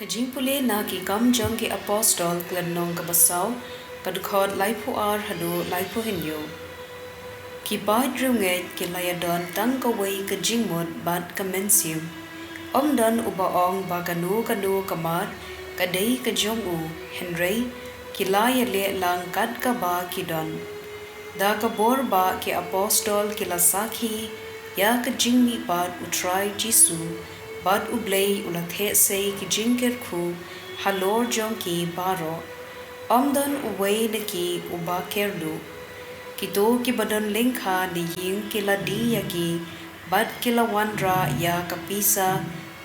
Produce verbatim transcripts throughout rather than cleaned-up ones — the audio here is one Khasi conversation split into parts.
Ka jingpule na Ki Kam jong ki Apostol, ka lynnong kaba saw, ka dkhot laiphew ar haduh laiphew hynñiew. Ki paid riewngeit ki la ïadon tang kawei ka jingmut bad ka mynsiem. Ym don uba ong ba kano kano ka mar ka dei ka jong u, hynrei ki la ïaleh lang kat kaba ki don. Da ka bor ba ki apostol ki la sakhi ïa ka jingmihpat U Trai Jisu, bad U Blei u la theh sei ki jingkyrkhu halor jong ki baroh. Ym don uwei na ki uba kyrduh. Kito kiba don lyngkha na ïing ki la die ïa ki, bad ki la wanrah ïa ka pisa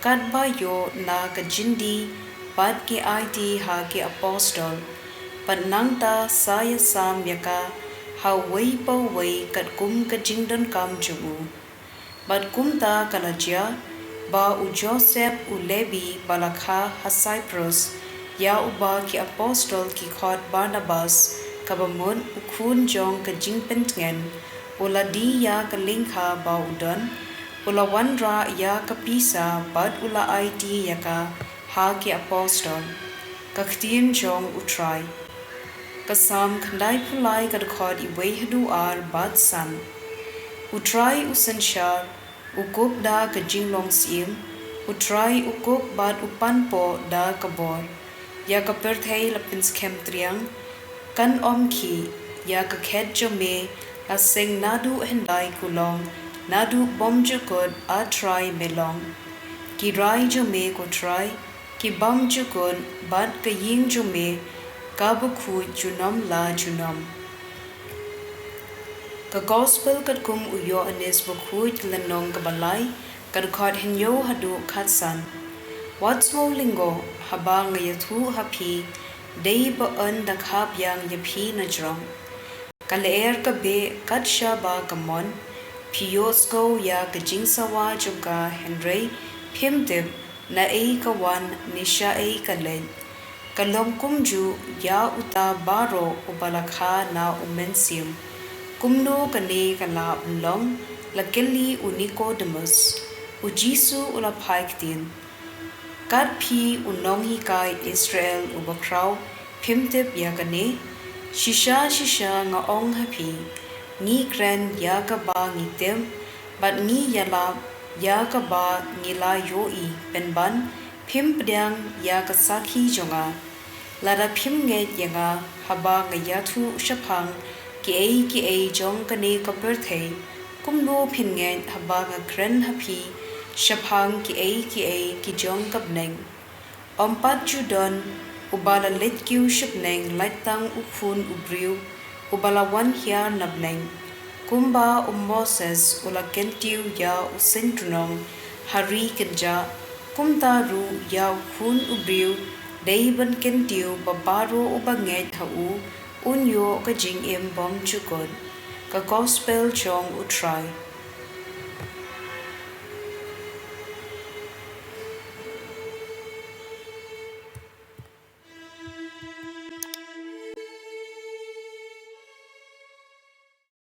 katba ïoh na ka jingdie, bad ki aiti ha ki apostol. Bad nangta sa ïasam ïa ka ha uwei pa uwei katkum ka jingdonkam jong u. Bad kumta ka la jia, ba u Joseph u Lebi ba la kha ha Cyprus, ïa uba ki apostol ki khot Barnabas, kaba mut u khun jong ka jingpyntngen, u la die ïa ka lyngkha ba u don, u la wanrah ïa ka pisa bad u la aiti ïa ka ha ki apostol. Ka ktien jong U Trai. Ka Salm khyndaiphew lai, ka dkhot iwei haduh ar bad san. U Trai u synshar, u kup da ka jinglong syiem, U Trai u kup bad u panpoh da ka bor. Ïa ka pyrthei la pynskhem triang, kan ym khih. Ïa ka khet jong me la seng naduh hyndai kulong, naduh bymjukut, A Trai, me long. Ki rai jong me, ko Trai, ki bymjukut, bad ka ïing jong me ka bakhuid junom la junom. Ka Gospel katkum u Ïoannis Bakhuid, lynnong kaba lai, ka dkhot hynñiew haduh khatsan. Wat sngewlyngngoh haba nga ïathuh ha phi, dei ba yn da kha biang ïa phi na jrong. Ka lyer ka beh kat shaba ka mon. Phi ïohsngew ïa ka jingsawa jong ka, hynrei phim tip naei ka wan ne shaei ka leit. Ka long kumjuh ïa uta baroh uba la kha na U Mynsiem. Kumno kane ka lah ban long? la kylli u Nikodemus. U Jisu u la phai ktien. Kat phi u nonghikai Israel uba khraw, phim tip ïa kane? Shisha shisha nga ong ha phi, ngi kren ïa kaba ngi tip, bad ngi ïalap ïa kaba ngi la ïohi, pynban phim pdiang ïa ka sakhi jong nga. Lada phim ngeit ïa nga haba nga ïathuh shaphang kiei kiei jong kane ka pyrthei, kumno phin ngeit haba nga kren ha phi shaphang kiei kiei ki jong ka bneng? Ym pat ju don uba la leit kiew sha bneng, lait tang u Khun u briew uba la wan hiar na bneng. Kumba u Moses u la kyntiew ïa u seng tnong ha ri kynjah, kumta ruh ïa u Khun u briew dei ban kyntiew, ba baroh uba ngeit ha u un ïoh ka jingim bymjukut. Ka Gospel jong U Trai.